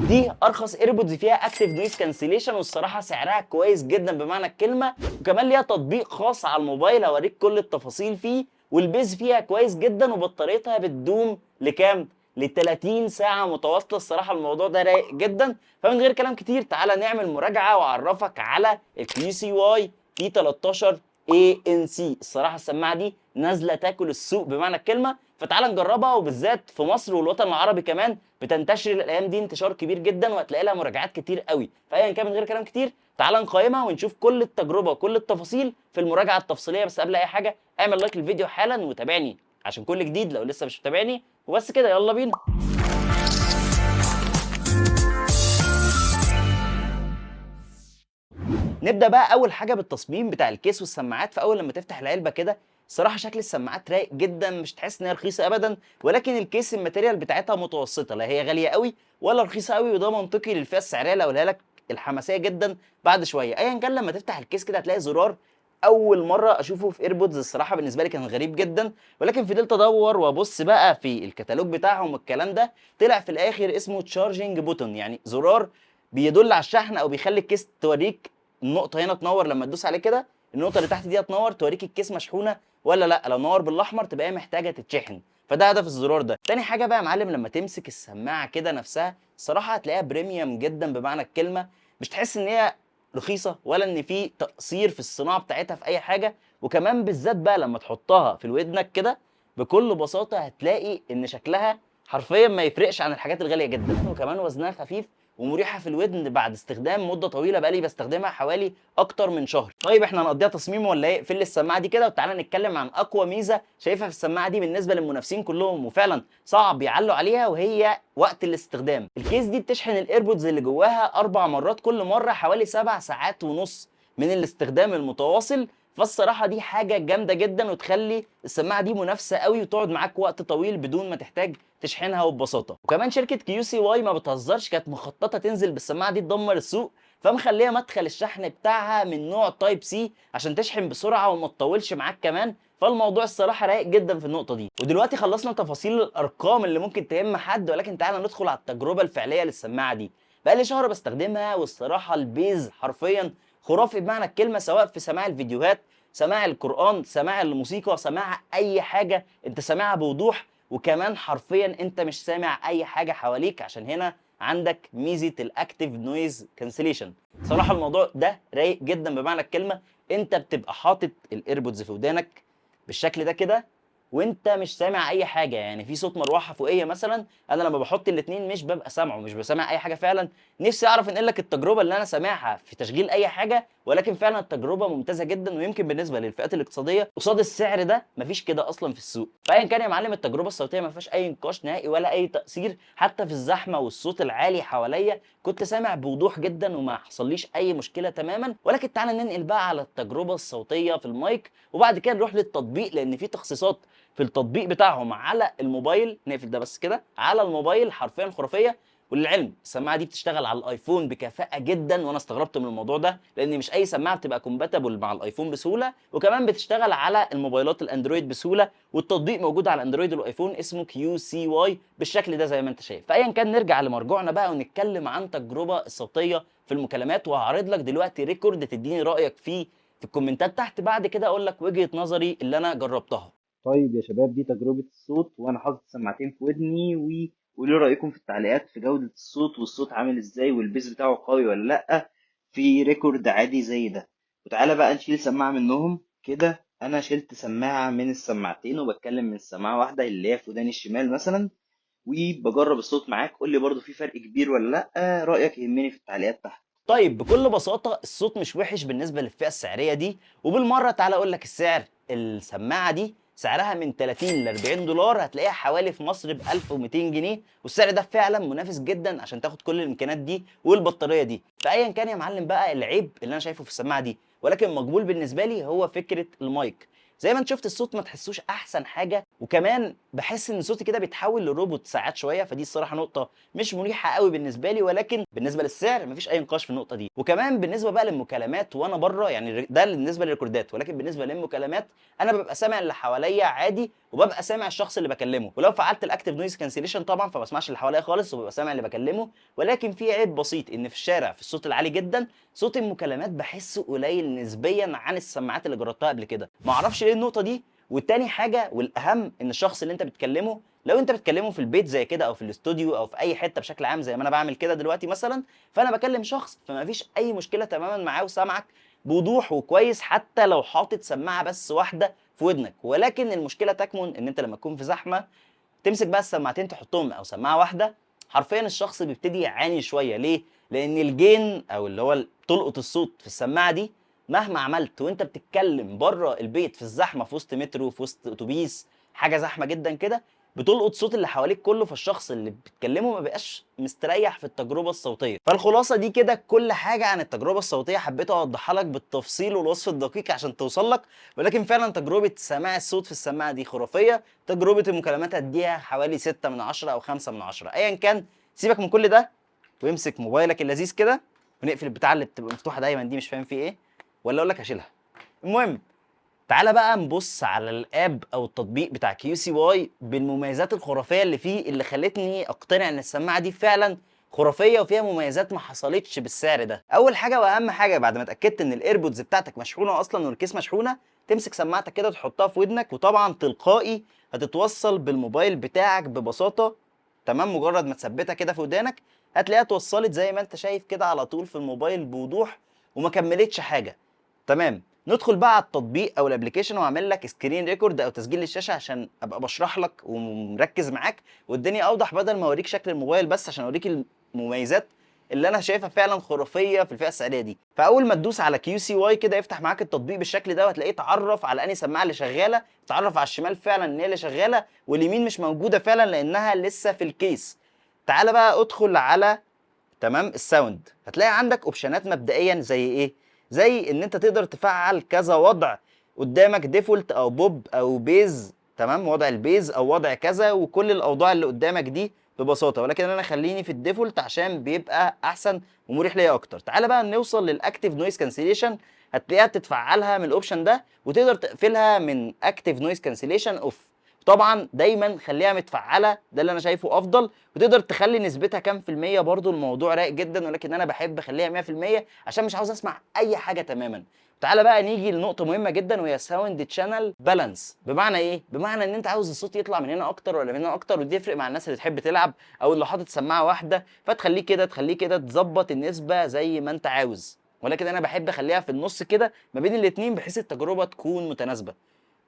دي ارخص AirPods فيها active noise cancellation، والصراحة سعرها كويس جدا بمعنى الكلمه، وكمان ليها تطبيق خاص على الموبايل هوريك كل التفاصيل فيه، وال bass فيها كويس جدا، وبطاريتها بتدوم لكام؟ ل 30 ساعة متواصله. الصراحة الموضوع ده رايق جدا. فمن غير كلام كتير تعالى نعمل مراجعه واعرفك على ال QCY T13 ANC. الصراحة السماعة دي نازله تاكل السوق بمعنى الكلمه، فتعالى نجربها، وبالذات في مصر والوطن العربي كمان بتنتشر الايام دي انتشار كبير جدا، وهتلاقي لها مراجعات كتير قوي. فايا كان من غير كلام كتير تعالى نقيمها ونشوف كل التجربة وكل التفاصيل في المراجعة التفصيليه. بس قبل اي حاجة اعمل like للفيديو حالا وتابعني عشان كل جديد لو لسه مش متابعني. وبس كده، يلا بينا. نبدا بقى اول حاجة بالتصميم بتاع ال case والسماعات. فاول لما تفتح العلبة كده الصراحة شكل السماعات رايق جدا، مش تحس ان هي رخيصة ابدا، ولكن ال case ال material بتاعتها متوسطه، لا هي غالية قوي ولا رخيصة قوي، وده منطقي للفئه السعرية اللي هقولها لك الحماسية جدا بعد شوية. ايا كان لما تفتح ال case كده هتلاقي زرار اول مرة اشوفه في AirPods، الصراحة بالنسبة لي كان غريب جدا، ولكن فضلت ادور وابص بقى في الكتالوج بتاعهم والكلام ده، طلع في الاخر اسمه charging button، يعني زرار بيدل على الشحن او بيخلي ال case توريك النقطة هنا تنور لما تدوس عليه كده، النقطة اللي تحت دي هتنور توريك ال case مشحونه ولا لا، لو نور بالاحمر تبقى هي محتاجه تتشحن، فده هدف الزرار ده. تاني حاجة بقى يا معلم، لما تمسك السماعة كده نفسها الصراحة هتلاقيها premium جدا بمعنى الكلمه، مش تحس ان هي رخيصة ولا ان في تقصير في الصناعة بتاعتها في اي حاجة. وكمان بالذات بقى لما تحطها في ودنك كده بكل بساطة هتلاقي ان شكلها حرفيا ما يفرقش عن الحاجات الغالية جدا، وكمان وزنها خفيف ومريحه في الودن بعد استخدام مده طويلة، بقالي بستخدمها حوالي اكتر من شهر. طيب احنا هنقضيها تصميم ولا ايه؟ اقفل السماعة دي كده وتعالى نتكلم عن اقوى ميزة شايفها في السماعة دي بالنسبة للمنافسين كلهم، وفعلا صعب يعلوا عليها، وهي وقت الاستخدام. ال case دي بتشحن ال AirPods اللي جواها 4 مرات، كل مرة حوالي 7 ساعات ونص من الاستخدام المتواصل. فالصراحه دي حاجة جامدة جدا وتخلي السماعة دي منافسه قوي وتقعد معاك وقت طويل بدون ما تحتاج تشحنها وببساطة. وكمان شركة QCY ما بتهزرش، كانت مخططه تنزل بالسماعه دي تدمر السوق، فمخليه مدخل الشحن بتاعها من نوع Type C عشان تشحن بسرعة وما تطولش معاك كمان. فالموضوع الصراحة رايق جدا في النقطة دي. ودلوقتي خلصنا تفاصيل الارقام اللي ممكن تهم حد، ولكن تعالى ندخل على التجربة الفعلية للسماعه دي. بقالي شهر بستخدمها، والصراحة ال bass حرفيا خرافي بمعنى الكلمة، سواء في سماع الفيديوهات، سماع القرآن، سماع الموسيقى، سماع أي حاجة أنت سامعها بوضوح، وكمان حرفيا أنت مش سامع أي حاجة حواليك عشان هنا عندك ميزة ال active noise cancellation. صراحة الموضوع ده رايق جدا بمعنى الكلمة، أنت بتبقى حاطط ال AirPods في ودانك بالشكل ده كده وانت مش سامع اي حاجة، يعني في صوت مروحة فوقيه مثلا، انا لما بحط الاثنين مش ببقى سامعه، مش بسمع اي حاجة. فعلا نفسي اعرف انقل لك التجربة اللي انا سامعها في تشغيل اي حاجة، ولكن فعلا التجربة ممتازة جدا، ويمكن بالنسبة للفئات الاقتصادية قصاد السعر ده مفيش كده اصلا في السوق. فايا كان يا معلم التجربة الصوتية ما فيهاش اي نقاش نهائي ولا اي تاثير، حتى في الزحمة والصوت العالي حواليا كنت سامع بوضوح جدا وما حصليش اي مشكلة تماما. ولكن تعالى ننقل بقى على التجربة الصوتية في المايك، وبعد كده نروح للتطبيق، لان في تخصيصات في التطبيق بتاعهم على الموبايل. نقفل ده بس كده، على الموبايل حرفيا خرافية. وللعلم السماعة دي بتشتغل على الايفون بكفاءة جدا، وانا استغربت من الموضوع ده لان مش اي سماعه بتبقى compatible مع الايفون بسهولة، وكمان بتشتغل على الموبايلات الاندرويد بسهولة، والتطبيق موجود على الاندرويد والايفون اسمه QCY بالشكل ده زي ما انت شايف. فايا كان نرجع لمرجوعنا بقى ونتكلم عن تجربه الصوتية في المكالمات، وهعرض لك دلوقتي record تديني رايك فيه في الكومنتات تحت، بعد كده اقول لك وجهه نظري اللي انا جربتها. طيب يا شباب، دي تجربة الصوت وأنا حاطط سماعتين في ودني، وقولوا رأيكم في التعليقات في جودة الصوت، والصوت عامل ازاي، وال bass بتاعه قوي ولا لأ في record عادي زي ده. وتعالى بقى نشيل سماعة منهم كده. أنا شلت سماعة من السماعتين وبتكلم من سماعة واحدة اللي هي في وداني الشمال مثلا، وبجرب الصوت معاك. قول لي برضو في فرق كبير ولا لأ، رأيك يهمني في التعليقات تحت. طيب بكل بساطة الصوت مش وحش بالنسبة للفئة السعرية دي، وبالمرة تعالى أقول لك السعر. السماعة دي سعرها من 30 ل 40 دولار، هتلاقيها حوالي في مصر ب 1200 جنيه، والسعر ده فعلا منافس جدا عشان تاخد كل الامكانيات دي والبطاريه دي. فايا كان يا معلم بقى العيب اللي انا شايفه في السماعة دي ولكن مقبول بالنسبة لي هو فكرة المايك. زي ما انت شفت الصوت ما تحسوش احسن حاجه، وكمان بحس ان صوتي كده بيتحول لروبوت ساعات شويه، فدي الصراحة نقطة مش مريحه قوي بالنسبة لي، ولكن بالنسبة للسعر مفيش اي نقاش في النقطة دي. وكمان بالنسبة بقى للمكالمات وانا بره، يعني ده بالنسبة للريكوردات، ولكن بالنسبة للمكالمات انا ببقى سامع اللي حواليا عادي، وببقى سامع الشخص اللي بكلمه، ولو فعلت ال active noise cancellation طبعا فما بسمعش اللي حواليا خالص وببقى سامع اللي بكلمه. ولكن في عيب بسيط، ان في الشارع في الصوت العالي جدا صوت المكالمات بحسه قليل نسبيا عن السماعات اللي جربتها قبل كده، ما اعرفش ليه النقطة دي. والتاني حاجة والاهم، ان الشخص اللي انت بتكلمه لو انت بتكلمه في البيت زي كده او في الاستوديو او في اي حتة بشكل عام زي ما انا بعمل كده دلوقتي مثلا، فانا بكلم شخص فما فيش اي مشكلة تماما معاه وسامعك بوضوح وكويس حتى لو حاطط سماعه بس واحدة في ودنك. ولكن المشكلة تكمن ان انت لما تكون في زحمة تمسك بقى السماعتين تحطهم او سماعه واحدة، حرفيا الشخص بيبتدي يعاني شوية. ليه؟ لان ال gain او اللي هو تلقط الصوت في السماعة دي مهما عملت وانت بتتكلم بره البيت في الزحمة، في وسط مترو، في وسط اتوبيس، حاجة زحمة جدا كده، بتلقط صوت اللي حواليك كله، فالشخص اللي بتكلمه ما بقاش مستريح في التجربة الصوتية. فالخلاصة دي كده كل حاجة عن التجربة الصوتية حبيت اوضحها لك بالتفصيل والوصف الدقيق عشان توصل لك. ولكن فعلا تجربه سماع الصوت في السماعة دي خرافية. تجربه المكالمات هديها حوالي 6 من 10 او 5 من 10 ايا كان. سيبك من كل ده وامسك موبايلك اللذيذ كده، ونقفل البتاع اللي بتبقى مفتوحة دايما دي، مش فاهم فيه ايه، ولا اقول لك هشيلها. المهم تعالى بقى نبص على ال app او التطبيق بتاع QCY بالمميزات الخرافية اللي فيه، اللي خلتني اقتنع ان السماعة دي فعلا خرافية وفيها مميزات ما حصلتش بالسعر ده. اول حاجة واهم حاجة، بعد ما اتاكدت ان ال AirPods بتاعتك مشحونه اصلا وال case مشحونه، تمسك سماعتك كده تحطها في ودنك، وطبعا تلقائي هتتوصل بالموبايل بتاعك ببساطة. تمام، مجرد ما تثبتها كده في ودانك هتلاقيها اتوصلت زي ما انت شايف كده على طول في الموبايل بوضوح وما كملتش حاجة. تمام، ندخل بقى على التطبيق او ال application، واعمل لك screen record او تسجيل للشاشه عشان ابقى بشرح لك ومركز معاك والدنيا اوضح، بدل ما اوريك شكل الموبايل بس، عشان اوريك المميزات اللي انا شايفها فعلا خرافية في الفئة السعرية دي. فاول ما تدوس على QCY كده يفتح معاك التطبيق بالشكل ده، وهتلاقيه اتعرف على انهي سماعه اللي شغالة، اتعرف على الشمال فعلا ان هي اللي شغالة، واليمين مش موجودة فعلا لانها لسه في ال case. تعالى بقى ادخل على تمام ال sound، هتلاقي عندك option ات مبدئيا زي ايه؟ زي ان انت تقدر تفعل كذا وضع قدامك، default او بوب او bass، تمام، وضع ال bass او وضع كذا، وكل الاوضاع اللي قدامك دي ببساطة. ولكن انا خليني في ال default عشان بيبقى احسن ومريح ليا اكتر. تعالى بقى نوصل لل active noise cancellation، هتلاقيها بتتفعلها من ال option ده، وتقدر تقفلها من active noise cancellation off. طبعا دايما خليها متفعله، ده اللي انا شايفه افضل. وتقدر تخلي نسبتها كام في المية، برضو الموضوع رايق جدا، ولكن انا بحب اخليها 100% عشان مش عاوز اسمع اي حاجة تماما. تعالى بقى نيجي لنقطة مهمة جدا، وهي sound channel balance. بمعنى ايه؟ بمعنى ان انت عاوز الصوت يطلع من هنا اكتر ولا من هنا اكتر، ودي يفرق مع الناس اللي تحب تلعب او اللي حاطط سماعه واحده، فتخليه كده تخليه كده، تظبط النسبة زي ما انت عاوز. ولكن انا بحب اخليها في النص كده ما بين الاتنين بحيث التجربة تكون متناسبة.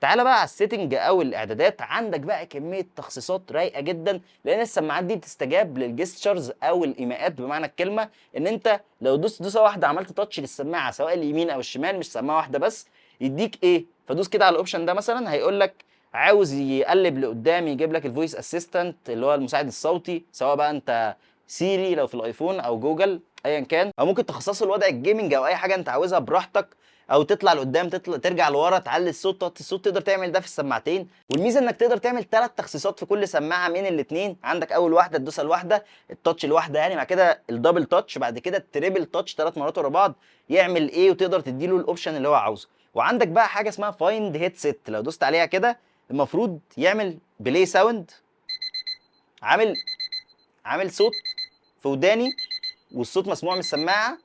تعالى بقى على ال setting او الاعدادات، عندك بقى كمية تخصيصات رايقة جدا، لان السماعات دي بتستجاب لل gestures او الايماءات. بمعنى الكلمة ان انت لو دوست دوسة واحدة عملت touch للسماعه سواء اليمين او الشمال، مش سماعه واحدة بس، يديك ايه؟ فدوس كده على ال option ده مثلا، هيقول لك عاوز يقلب لقدام، يجيب لك ال voice assistant اللي هو المساعد الصوتي، سواء بقى انت Siri لو في ال iPhone او جوجل ايا كان، او ممكن تخصصه لوضع ال gaming او اي حاجة انت عاوزها براحتك، او تطلع لقدام، تطلع ترجع لورا، تعلي الصوت، توطي الصوت، تقدر تعمل ده في السماعتين. والميزة انك تقدر تعمل 3 تخصيصات في كل سماعه من الاثنين. عندك اول واحدة الدوسه الواحدة، ال touch الواحدة يعني، بعد كده ال double touch، بعد كده ال triple touch، 3 مرات ورا بعض يعمل ايه، وتقدر تديله ال option اللي هو عاوزه. وعندك بقى حاجة اسمها find headset، لو دوست عليها كده المفروض يعمل play sound، عامل صوت في وداني والصوت مسموع من السماعة.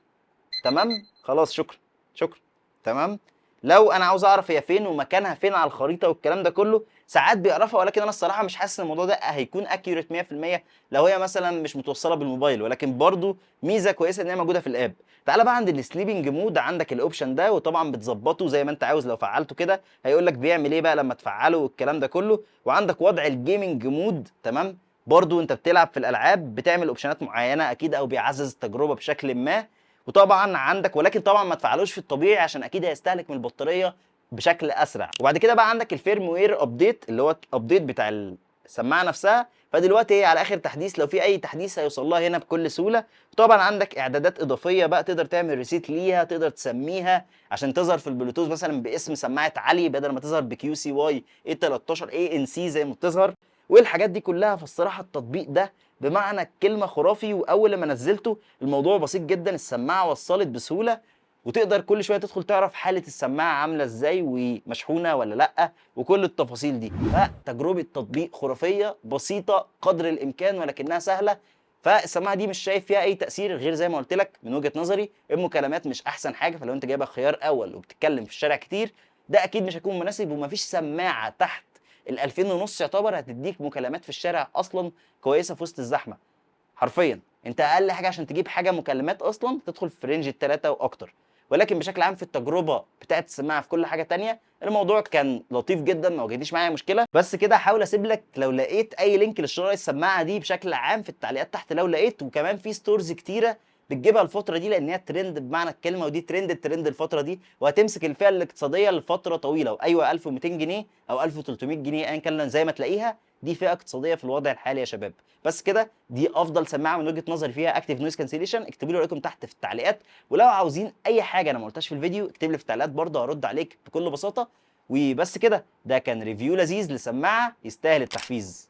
تمام، خلاص، شكرا شكرا. تمام، لو انا عاوز اعرف هي فين ومكانها فين على الخريطة والكلام ده كله، ساعات بيعرفها، ولكن انا الصراحة مش حاسس ان الموضوع ده هيكون accurate 100% لو هي مثلا مش متوصله بالموبايل، ولكن برضو ميزة كويسة ان هي موجودة في ال app. تعالى بقى عند ال sleeping mode، عندك ال option ده، وطبعا بتظبطه زي ما انت عاوز. لو فعلته كده هيقول لك بيعمل ايه بقى لما تفعله والكلام ده كله. وعندك وضع ال gaming mode، تمام، برضو انت بتلعب في الالعاب بتعمل option ات معينة اكيد، او بيعزز التجربة بشكل ما. وطبعا عندك، ولكن طبعا ما تفعلوش في الطبيعي عشان اكيد هيستهلك من البطارية بشكل اسرع. وبعد كده بقى عندك ال firmware update اللي هو ال update بتاع السماعة نفسها، فلو عاوز تعمل update للسماعه تقدر تعمله من هنا. فدلوقتي هي على اخر تحديث، لو في اي تحديث هيوصل لها هنا بكل سهولة. طبعا عندك اعدادات اضافية بقى، تقدر تعمل reset ليها، تقدر تسميها عشان تظهر في البلوتوث مثلا باسم سماعه علي بدل ما تظهر ب QCY A13 ANC زي ما بتظهر والحاجات دي كلها. فالصراحه التطبيق ده بمعنى الكلمة خرافي، واول لما نزلته الموضوع بسيط جدا، السماعة وصلت بسهولة، وتقدر كل شوية تدخل تعرف حاله السماعة عامله ازاي ومشحونه ولا لا وكل التفاصيل دي. فتجربه تطبيق خرافية بسيطة قدر الامكان ولكنها سهلة. فالسماعه دي مش شايف فيها اي تاثير غير زي ما قلت لك من وجهه نظري المكالمات مش احسن حاجة، فلو انت جايبها خيار اول وبتتكلم في الشارع كتير ده اكيد مش هيكون مناسب. ومفيش سماعه تحت ال 2000 ونص يعتبر هتديك مكالمات في الشارع اصلا كويسة في وسط الزحمة. حرفيا انت اقل حاجة عشان تجيب حاجة مكالمات اصلا تدخل في range الثلاثة واكتر. ولكن بشكل عام في التجربة بتاعت السماعة في كل حاجة تانية الموضوع كان لطيف جدا، ما واجهتنيش معايا مشكلة. بس كده هحاول اسيب لك لو لقيت اي link لشراء السماعة دي بشكل عام في التعليقات تحت لو لقيت. وكمان في stores كتيرة بتجيبها الفترة دي لان هي ترند بمعنى الكلمه، ودي ترند الترند الفترة دي، وهتمسك الفئة الاقتصادية لفترة طويلة. وايوة 1200 جنيه او 1300 جنيه ايا كان زي ما تلاقيها، دي فئة اقتصادية في الوضع الحالي يا شباب. بس كده دي افضل سماعه من وجهه نظري فيها active noise cancellation. اكتبوا لي رايكم تحت في التعليقات، ولو عاوزين اي حاجة انا ما قلتهاش في الفيديو اكتب لي في التعليقات برضه هرد عليك بكل بساطة. وبس كده، ده كان review لذيذ لسماعه يستاهل التحفيز.